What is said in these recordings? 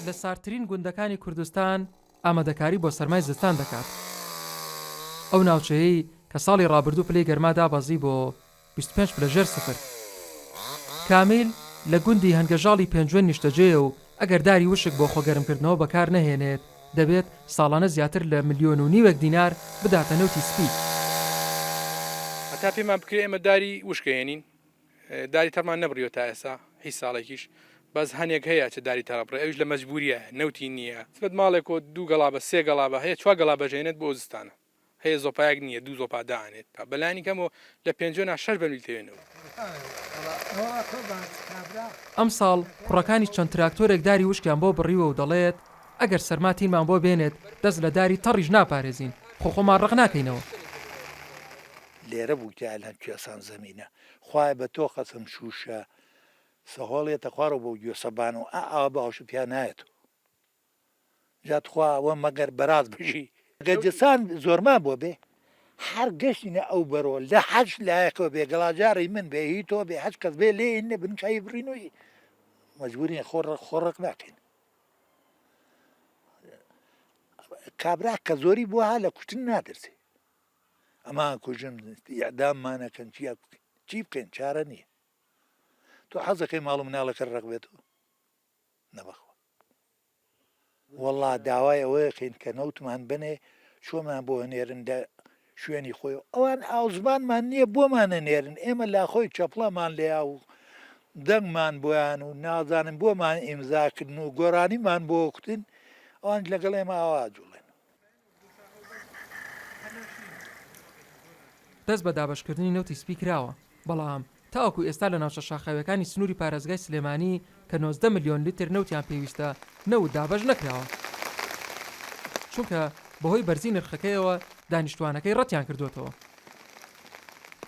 لە ساردترین گوندەکانی کوردستان ئامادەکاری بۆ سەرمای زستان دەکات. ئەو ناوچەیەی کە ساڵی ڕابردوو پلەی گەرما دابەزی بۆ 25 پلە ژێر سفر. کامیل لە گوندی هەنگەژاڵی پێنجوێن نیشتەجێیە و ئەگەر داری وشک بۆ خۆگەرمکردنەوە بەکار نەهێنێت، دەبێت ساڵانە زیاتر لە ملیۆن و نیوێک دینار بداتە نەوتی سپی. هەتا پێمان بکرێ ئێمە داری وشک ئەهێنین، داری تەڕمان نەبڕیوە تا ئێستا هیچ ساڵێکیش، بەس هەنێک هەیە ئەچێ داری تەڕ ئەبڕێ ئەویش لە مەجبوریایە نەوتی نییە، نسبەت ماڵێکۆ دوو گەڵابە سێ گەڵابە هەیە چوار گەڵابەش ئەهێنێت بۆ ئەو زستانە. هەیە زۆپایەک نییە دوو زۆپا دائەنێت بەلانی کەمەوە لە پێنجوێنا شەش بەرمیل تەوێنەوە. ئەمساڵ کوڕەکانی چەند تراکتۆرێک داری وشکیان بۆ بڕیوە و دەڵێت، ئەگەر سەرما تینمان بۆ بێنێت دەست لە داری تەڕیش ناپارێزین، خۆ خۆمان ڕەق ناکەینەوە. لێرە بوو تیا لەم کوێسان زەمینە. خوایە بە تۆ قەسەم شووشە سەهۆڵ یەتە خوارەوە بەو گوێ سەبان و ئا ئاوا باوەشە پیا نایەتەوە. جا تخوا ئەوە مەگەر بەراز بژی. گەجسان زۆرمان بۆ بێ هەر گەشتینە ئەو بەرۆ لە هەچ لایەکەوە بێ گەڵاجاڕی من بێ هی تۆ بێ هەچ کەس بێ لێ نە بنکای بڕین و مەجبورین خۆ خۆ ڕق ناکەین کابرا کە زۆری بۆ ها لە کوشتن ناترسێ ئەمان کوژن ئیعداممانەکەن چیا چی بکەین چارە نییە تۆ حەزەکەی ماڵ و مناڵەکە ڕق بێتەوە نەبەخوا وەڵا داوای ئەوەیەکەین کە نەوتمان بنێ چۆمان بۆ هەنێرن لە شوێنی خۆی ئەوان ئاوزمانمان نییە بۆمان ئەنێرن ئێمە لاخۆی چەپڵەمان لێیا و دەنگمان بۆیان و نازانم بۆمان ئیمزاکردن و گۆرانیمان بۆ کوتن ئەوان لەگەڵ ئێمە ئاوا جوڵێن. دەست بە دابەشکردنی نەوتی سپی کراوە، بەڵام تاوەکو ئێستا لە ناوچە شاخاوییەکانی سنووری پارێزگای سلێمانی کە 19 ملیۆن لیتر نەوتیان پێویستە، نەوت دابەش نەکراوە، چونکە بەهۆی بەرزی نرخەکەیەوە دانیشتووانەکەی ڕەتیان کردووەتەوە.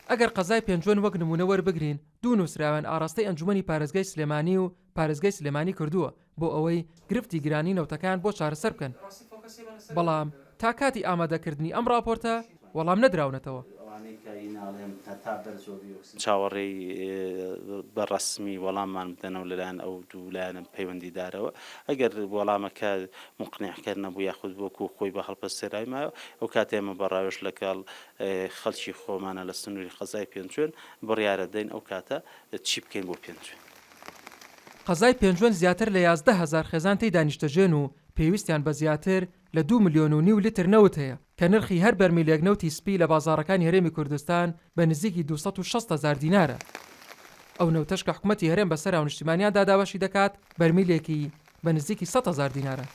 ئەگەر قەزای پێنجوێن وەک نموونە وەربگرین، دوو نووسراویان ئاڕاستەی ئەنجوومەنی پارێزگای سلێمانی و پارێزگای سلێمانی کردووە بۆ ئەوەی گرفتی گرانی نەوتەکەیان بۆ چارەسەر بکەن، بەڵام تا کاتی ئامادەکردنی ئەم ڕاپۆرتە وەڵام نەدراونەتەوە. چاوەڕێی بە ڕەسمی وەڵاممان بدەنەوە لەلایەن ئەو دوو لایەنە پەیوەندیدارەوە، ئەگەر وەڵامەکە موقنیعکەر نەبوو یاخود وەکو خۆی بە هەڵپەسێراوی مایەوە، ئەو کاتە ئێمە بە ڕاوێژ لەگەڵ خەڵکی خۆمانە لە سنووری قەزای پێنجوێن بڕیارەدەین ئەو کاتە چی بکەین بۆ پێنجوێن. قەزای پێنجوێن زیاتر لە 11 هەزار خێزان تێیدا نیشتەجێن و پێویستیان بە زیاتر لە دوو ملیۆن و نیو لیتر نەوت هەیە، کە نرخی هەر بەرمیلێک نەوتی سپی لە بازاڕەکانی هەرێمی کوردستان بە نزیکی 260 هەزار دینارە. ئەو نەوتەش کە حکومەتی هەرێم بەسەر هاونیشتیمانیاندا دابەشی دەکات، بەرمیلێکی بە نزیکی 100 هەزار دینارە.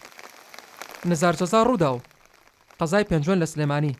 نزار جەزا، رووداو، قەزای پێنجوێن لە سلێمانی.